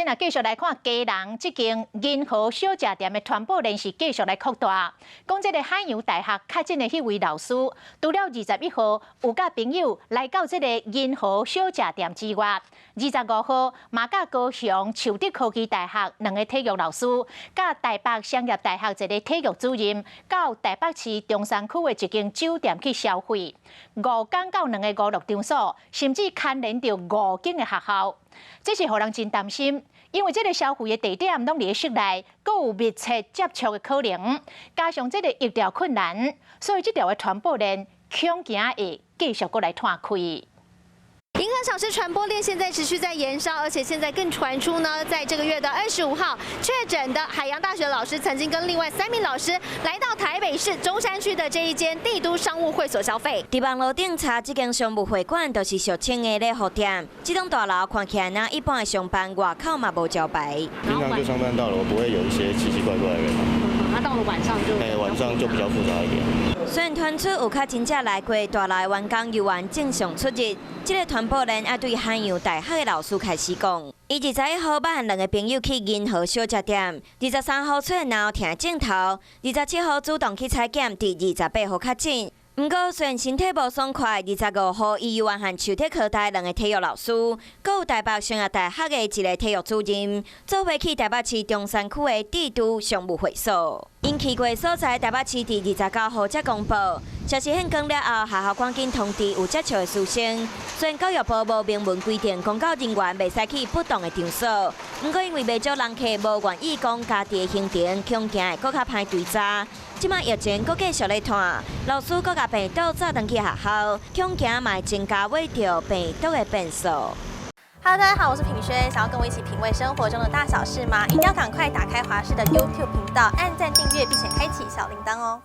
這若繼續來看基隆這間銀河小食店的傳播鏈是繼續來擴大。講這个海洋大學確診的彼位老師，除了21號有佮朋友來到這个銀河小食店之外，25號嘛佮高雄樹德科技大學兩个體育老師，佮台北商業大學一个體育主任，到台北市中山區的一間酒店去消費，5工到兩个娛樂場所，甚至牽連著五間的學校。這是予人真擔心，因為這个消費的地點攏佇室內，閣有密切接觸的可能，加上這个疫調困難，所以這條的傳播鏈恐驚會繼續閣來湠開。銀河小吃傳播鏈現在持續在延燒，而且現在更傳出呢，在這個月的25號確診的海洋大學老師，曾經跟另外三名老師來到台北市中山區的這一間帝都商務會所消費。佇網路頂查這間商務會館，就是俗稱的禮服店。這棟大樓看起來若一般的上班，外口嘛無招牌。平常就上班到了，我不會有一些奇奇怪怪的人。那到了晚上就？哎，晚上就比較複雜一點。雖然傳出有確診者來過大樓的員工猶原正常出入，這个傳播鏈愛對海洋大學的老師開始講。伊21號捌和兩个朋友去銀河小食店，23號出現腦疼症頭，27號主動去採檢，佇28號確診。毋過雖然身體無爽快，25號伊猶原和樹德科大兩个體育老師，閣有台北商業大學的一个體育主任，做伙去台北市中山區的帝都商務會所。𪜶去過所在，台北市佇29號才公布，消息顯光了後，學校趕緊通知有接觸的師生。雖然教育部無明文規定，公教人員袂使去不同的場所，毋過因為袂少人客無願意講家己的行程，恐驚會閣較歹追查。這擺疫情閣繼續咧湠，老師閣共病毒載轉去學校，恐驚嘛會增加尾著病毒的變數。 Hello，大家好，我是品軒，想要跟我一起品味生活中的大小事嗎？一定要趕快打開華視的 YouTube 頻道，按讚訂閱，並且開啟小鈴鐺哦。